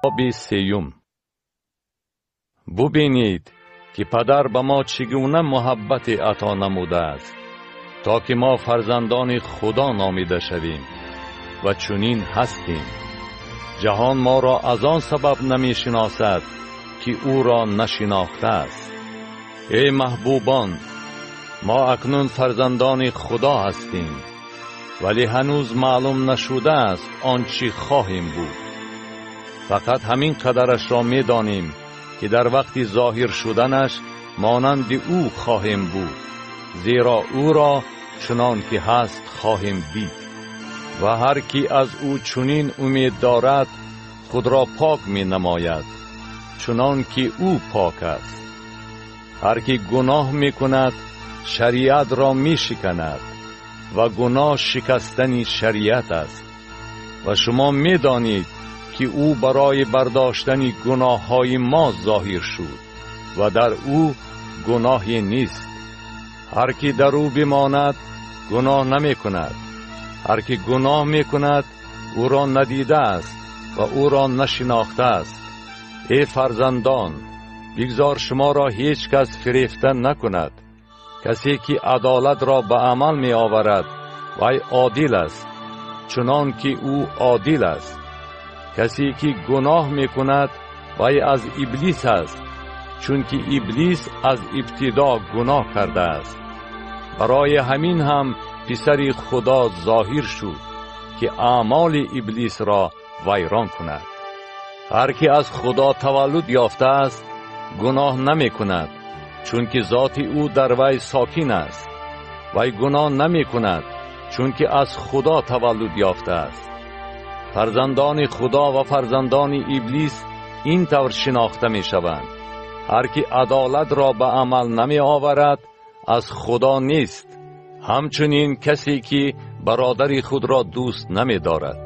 Боби сеюм. Бубинед, ки падар ба мо чӣ гуна муҳаббате ато намудааст, то ки мо фарзандони Худо номида шавем ва чунин ҳастем. Ҷаҳон моро аз он сабаб намешиносад, ки ӯро нашинохтааст. Эй маҳбубон, мо акнун фарзандони Худо ҳастем, вале ҳанӯз маълум нашудааст он чӣ хоҳем буд. Фақат ҳамин қадарашро медонем, ки дар вақти зоҳир шуданаш монанди ӯ хоҳем буд, зеро ӯро чунон ки ҳаст хоҳем дид. Ва ҳар ки аз ӯ чунин умед дорад, худро пок менамояд, чунон ки ӯ пок аст. Ҳар ки гуноҳ мекунад, шариатро мешиканад ва гуноҳ шикастани шариат аст. Ва шумо медонед, ки ӯ барои бардоштани гуноҳҳои мо зоҳир шуд ва дар ӯ гуноҳе нест. Ҳар ки дар ӯ бимонад, гуноҳ намекунад. Ҳар ки гуноҳ мекунад, ӯро надидааст ва ӯро нашинохтааст. Эй фарзандон, бигзор шуморо ҳеҷ кас фирефта накунад. Касе ки адолатро ба амал меоварад, вай одил аст, чунон ки ӯ одил аст. Касе ки гуноҳ мекунад, вай аз Иблис аст, чунки Иблис аз ибтидо гуноҳ кардааст. Барои ҳамин ҳам Писари Худо зоҳир шуд, ки аъмоли Иблисро вайрон кунад. Ҳар ки аз Худо таваллуд ёфтааст, гуноҳ намекунад, чунки зоти ӯ дар вай сокин аст. Вай гуноҳ намекунад, чунки аз Худо таваллуд ёфтааст. Фарзандони Худо ва фарзандони Иблис ин тавр шинохта мешаванд. Ҳар ки адолатро ба амал намеоварад, аз Худо нест, ҳамчунин касе ки бародари худро дӯст намедорад.